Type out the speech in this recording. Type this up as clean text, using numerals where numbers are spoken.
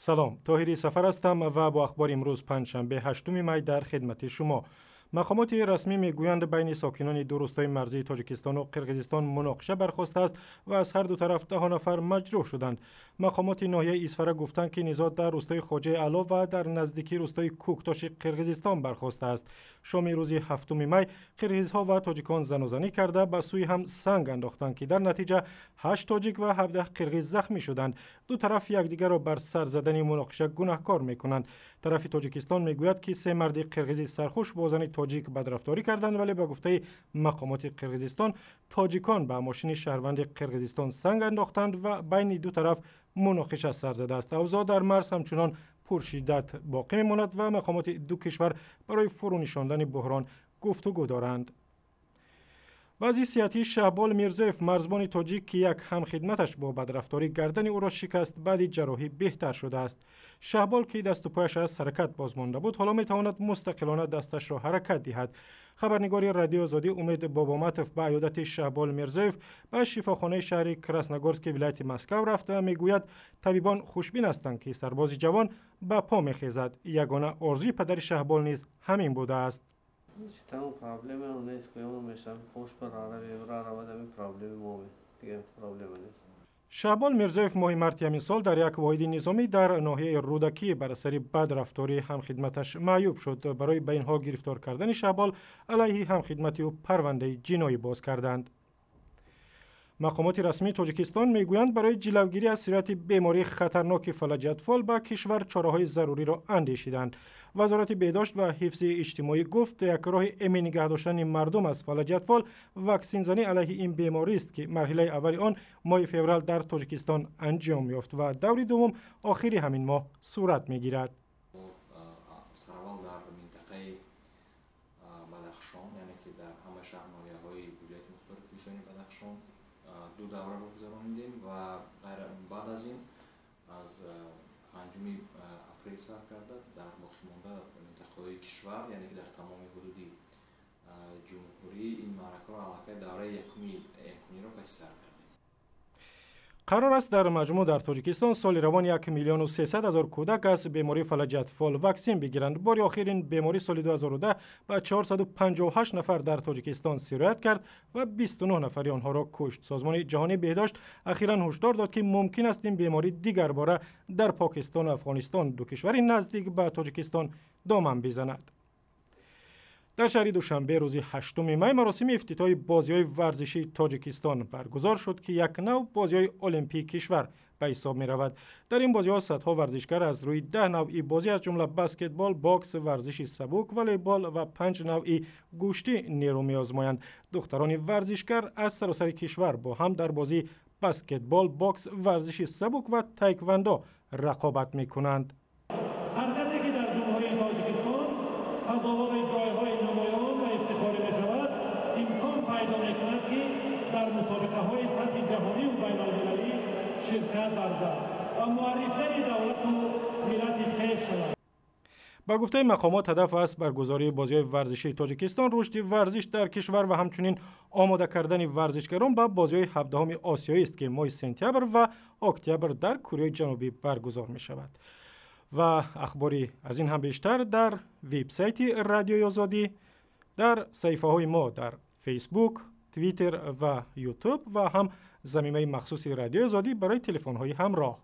Салом, Тоҳири Сафар ҳастам ва бо ахбори имрӯз, панҷшанбе, 8 май, дар хидмати шумо. Мақомоти расмӣ мегӯянд, байни сокинони ду рӯстои марзии Тоҷикистону Қирғизистон муноқиша бархостааст ва аз ҳар ду тараф даҳо нафар маҷрӯҳ шуданд. Мақомоти ноҳияи Исфара гуфтанд, ки низоъ дар рӯстои Хоҷаи Аъло ва дар наздикии рӯстои Кӯктоши Қирғизистон бархостааст. Шоми рӯзи 7 май қирғизҳо ва тоҷикон занозанӣ карда, ба сӯи ҳам санг андохтанд, ки дар натиҷа ҳашт тоҷик ва 17 қирғиз захмӣ шуданд. Ду тараф якдигарро бар сар задани муноқиша гунаҳкор мекунанд. Тарафи Тоҷикистон мегӯяд, ки се марди қирғизи сархуш бо зани тоҷик бадрафторӣ карданд, вале ба гуфтаи мақомоти Қирғизистон, тоҷикон ба мошини шаҳрванди Қирғизистон санг андохтанд ва байни ду тараф муноқиша сар задааст. Авзоъ дар марз ҳамчунон пуршиддат боқӣ мемонад ва мақомоти ду кишвар барои фурӯнишондани буҳрон гуфтугӯ доранд. Вазъи сиҳатии Шаҳбол Мирзоев, марзбони тоҷик, ки як ҳамхидматаш бо бадрафторӣ гардани ӯро шикаст, баъди ҷарроҳӣ беҳтар шудааст. Шаҳбол, ки дасту пояш аз ҳаракат бозмонда буд, ҳоло метавонад мустақилона дасташро ҳаракат диҳад. Хабарнигори Радиои Озодӣ Умед Бобоматов ба аёдати Шаҳбол Мирзоев ба шифохонаи шаҳри Красногорски вилояти Москав рафт ва мегӯяд, табибон хушбин ҳастанд, ки сарбози ҷавон ба по мехезад. Ягона орзуи падари Шаҳбол низ ҳамин будааст. Тамом, проблема нест, мешам пош равад, ҳамин проблеми мо, дигар проблема нест. Шаҳбол Мирзоев моҳи марти ҳамин сол дар як воҳиди низомӣ дар ноҳияи Рӯдакӣ бар асари бадрафтории ҳамхидматаш маъюб шуд. Барои ба инҳо гирифтор кардани Шаҳбол алайҳи ҳамхидмати ӯ парвандаи ҷиноӣ боз карданд. Мақомоти расмии Тоҷикистон мегӯянд, барои ҷилавгирӣ аз сирояти бемории хатарноки фалаҷи атфол ба кишвар чораҳои заруриро андешиданд. Вазорати беҳдошт ва ҳифзи иҷтимоӣ гуфт, як роҳи эмин нигаҳ доштани мардум аз фалаҷи атфол ваксинзанӣ алайҳи ин беморист, ки марҳилаи аввали он моҳи феврал дар Тоҷикистон анҷом ёфт ва даври дуввум охири ҳамин моҳ сурат мегирад. Сараввал дар минтақаи Бадахшон, яъне ки дар ҳама шаҳр ноҳияҳои вилояти мухтори кӯҳистони Бадахшон ду давраро гузаронидем ва баъд аз ин аз 5 апрел сар карда дар боқимонда минтақаҳои кишвар, яъне ки дар тамоми ҳудуди ҷумҳурӣ, ин маъракаро аллакай давраи якуми эмкуниро паси сар кардем. Қарор аст, дар маҷмӯъ дар Тоҷикистон соли равон 1 300 000 кӯдак аз бемории фалаҷи атфол ваксин бигиранд. Бори охир ин беморӣ соли 2010 ба 458 нафар дар Тоҷикистон сироят кард ва 29 нафари онҳоро кушт. Созмони ҷаҳонии беҳдошт ахиран ҳушдор дод, ки мумкин аст ин беморӣ дигарбора дар Покистону Афғонистон, ду кишвари наздик ба Тоҷикистон, доман бизанад. Дар шаҳри Душанбе рӯзи 8 май маросими ифтитоҳи бозиҳои варзишии Тоҷикистон баргузор шуд, ки як нав бозиҳои олимпии кишвар ба ҳисоб меравад. Дар ин бозиҳо садҳо варзишгар аз рӯи 10 навъи бозӣ, аз ҷумла баскетбол, бокс, варзиши сабук, волейбол ва панҷ навъи гӯштӣ нерӯ меозмоянд. Духтарони варзишгар аз саросари кишвар бо ҳам дар бозии баскетбол, бокс, варзиши сабук ва таеквондо рақобат мекунанд. Ҳар касе ки дар Ҷумҳурии Тоҷикистон сазовори ҷойҳои намоён ва ифтихорӣ мешавад, имкон пайдо мекунад, ки дар мусобиқаҳои сатҳи ҷаҳониву байналмилалӣ ширкат варзад ва муаррифгари давлату миллати хеш шавад. Ба гуфтаи мақомот, ҳадаф аз баргузории бозиҳои варзишии Тоҷикистон рушди варзиш дар кишвар ва ҳамчунин омода кардани варзишгарон ба бозиҳои 17-уми осиёист, ки моҳи сентябр ва октябр дар Кореяи Ҷанубӣ баргузор мешавад. Ва ахбори аз ин ҳам бештар дар вебсайти Радиои Озодӣ, дар саҳифаҳои мо дар Фейсбук, Твиттер ва Ютуб ва ҳам замимаи махсуси Радиои Озодӣ барои телефонҳои ҳамроҳ.